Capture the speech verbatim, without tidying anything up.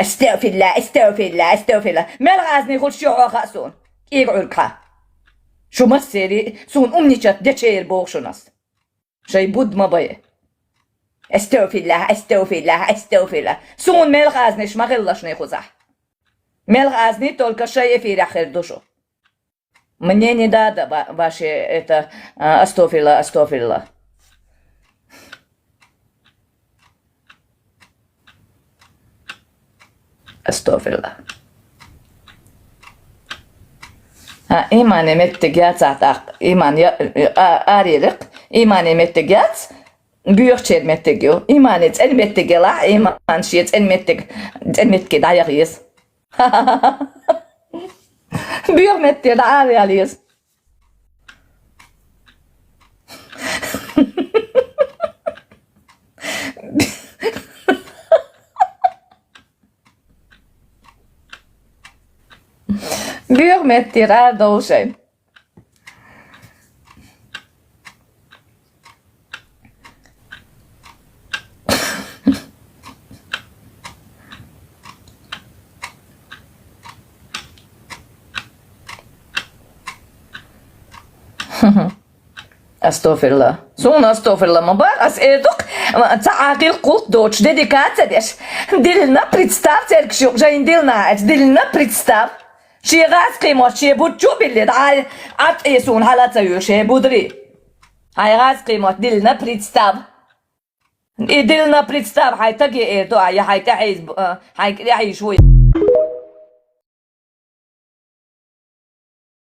Астагфирулла, астагфирулла, астагфирулла. Мел гӀазни хул шо хьо хаьа суна? КӀира Ӏуьрг хьа. Шу массери суна умничать дечер боху шунас. Шай буд ма бай. Астагфирулла, астагфирулла, астагфирулла. Суна мел гӀазниш ма хилла шуна кхузахь. Мел гӀазни только шай эфирехь хир ду шу. Мне не надо ва-, ваше это, а, астагфирулла, астагфирулла. Астагфирулла. А, имане меттиг яц ахь тӀаккха. Иман я, а, арерикх. Имане меттиг яц. Боьхачеран меттиг ю. Имане цӀена меттиг елахь, иман шен цӀена меттиг, цӀена меттиге дӀаяха еза. Боьха метте дӀа ара яла еза. Боьха метте дӀа ара довла шайн. Астагфирулла. Суна астагфирулла ма боху, ас эр ду-кх, цхьа а гӀиллакх-гӀуллакх доцуш, дедикаци а деш. Дилна представь, цергаш ю жайна дилна аьлча, дилна представь. Шен гӀазкхий мотт шен буд чу а биллий, дӀа, Ӏад, и суна хьала ца йоьшу, хӀей бударий. Хьайн гӀазкхий мотт дилна представь. И дилна представь, хьайн стаге эр ду ахь, я хьайн тӀаьхье из-, а, хьайн тӀаьхье йиш ву, я